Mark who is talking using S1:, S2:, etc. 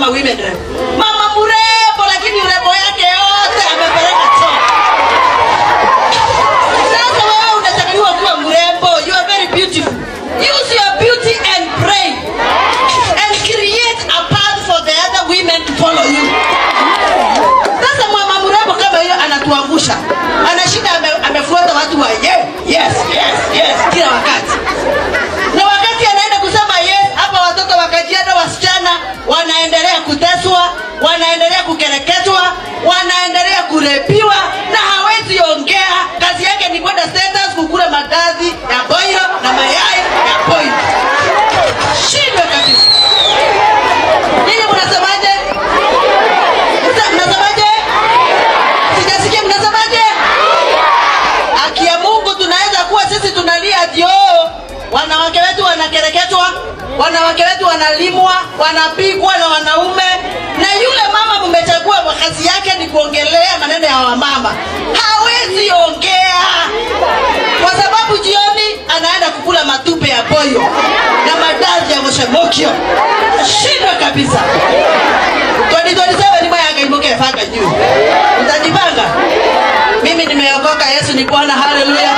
S1: Women rep. Mama mrembo, lakini urembo yake yote amepeleka choo. Sasa wewe unachaguliwa kuwa mrembo, you are very beautiful. Use your beauty and pray and create a path for the other women to follow you. Sasa mama mrembo kama hiyo anatuangusha, anashinda amefuata watu wa yes kila wakati, na wakati anaenda kusema yes, hapa watoto wa Kajiado wasichana wanaendelea kuteswa, wanaendelea kukereketwa, wanaendelea kurepiwa na hawezi ongea. Kazi yake ni kwenda status kukula mandazi ya boyo na mayai ya boyo. Shindwe kabisa. Nyinyi mnasemaje? Mnasemaje? Sijasikia mnasemaje? Haki ya Mungu, tunaweza kuwa sisi tunalia ati oh, wanawake wetu wanakereketwa, wanawake wetu wanalimwa, wanapigwa na wanaume, na yule mama mmechagua kazi yake ni kuongelea maneno ya wamama, hawezi ongea kwa sababu jioni anaenda kukula matupe ya boyo na mandazi ya moshemokio. Shindwa kabisa. 2027 ni mwaka imokefanga juu. Utajipanga? Mimi nimeokoka, Yesu ni Bwana, haleluya.